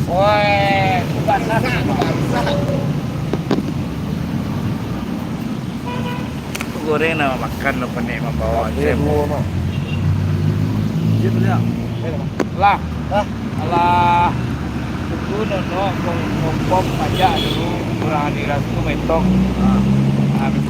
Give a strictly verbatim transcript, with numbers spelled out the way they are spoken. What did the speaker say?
Woi, basah, basah. Goreng lah, makan lah, panek mambawa. Lah. Lah. Alah. Tunggu nono, kom-, kompom pajak dulu, kurang di rasu metong. Ah, beko